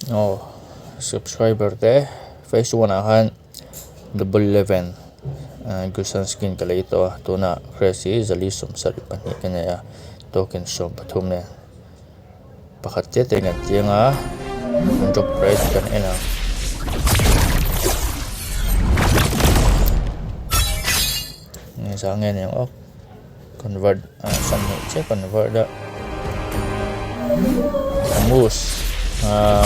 Aw subscriber te phase one ah khan double 11 gusan skin ka lei tawh a tunah crest hi zali 72 ka nei a token 13 nen pakhat te te in an chiang a drop rate kan en ang. Engzah nge ni ang aw convert ah 20 chiah convert a moose ah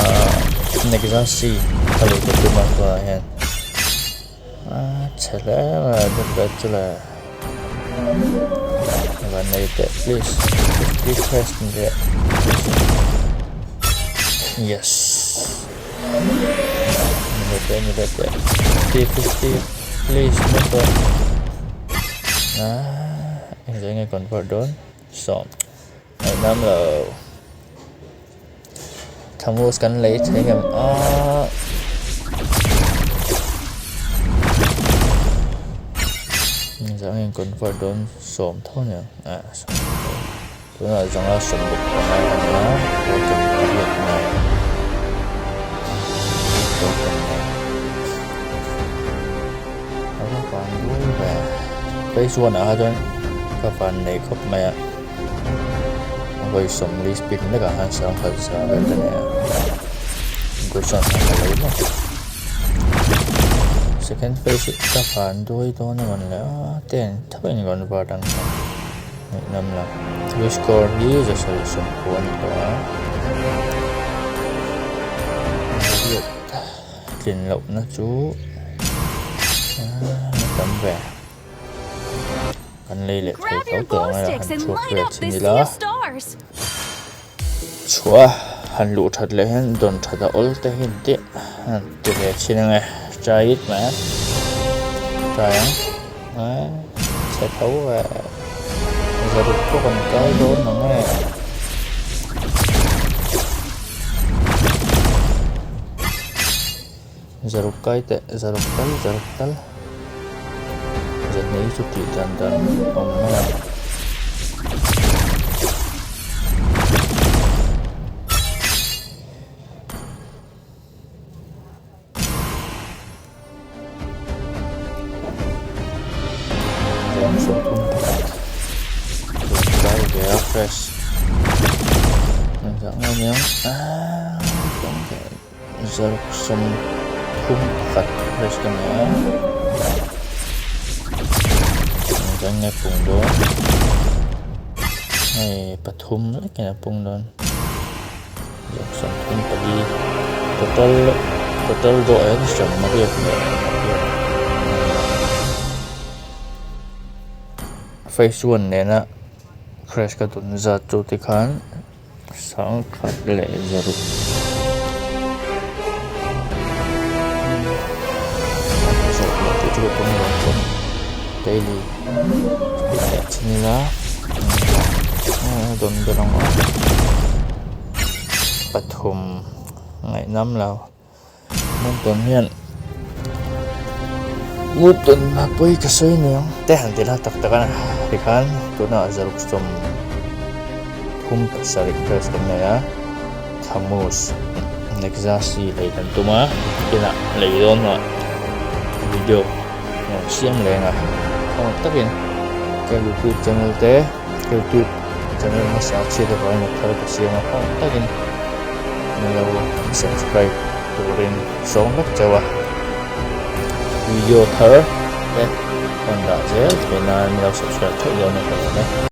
nexus ka lei ta tum a tunah hian ah chhe hle mai a drop rate chu le van nei teh please 50 press leh yes ni leh teh ni leh teh 50 50. Please motor ah engzah nge convert dawn sawm ngaihnam lo thamus kan lei thei ngem ah engzah nge convert dawn sawm tho aniang ah sawm tho tunah zanga 65 a nia token pariat nen token nen a va van duai ve phase one ah kha chuan ka van nei khawp mai a vawi 40 speed mek ah khan sangkhat za vel ka nei a good chuan ka lei mek second phase hi ka van duai dawn emaw ni le a ten tho in rawn var ang kha. Ngaihnawm lo. Wish score hi 790 a ni tawh a. Riat tlin lohna chu a tam ve. Kan lei leh thei tho tawh ang a han chhuak vel chin ila. Chhuah han luh that leh hian dawn that a awl te hi an tih han ti ve thin ang e. Try it man. Try ang. Chhe tho ve. Zaruk pawh kan kai dawn ang e. Zaruk kai teh zaruk tal zaruk tal. Zahni chu tih dan dan awm mai a. Kai ve a fresh. Engzah nge niang ah 31 fresh ka nei a. Engzah nge pung dawn hei pathum lekin a pung dawn. 34 total total dawh hian 80 leh phase one nena crash ka dun zat chu tikhan 106. Daily leh chin ila dawn ber ang aw. Pathum ngaihnam lo Moonton hian Moonton a pawi ka sawi ni ang te han ti la tak tak a tikhan tunah zaruk 37 press kan nei a Thamus Nexus lei kan tum a inah lei dawn a video rawn siam leng a khawng takin ka youtube channel te ka youtube channel hmasa chhiat avangin a thar ka siam a khawng takin min lo subscribe turin sawm vek chauh a video thar te rawn dah zel theih nan min lo subscribe theih dawn a ka lawm e.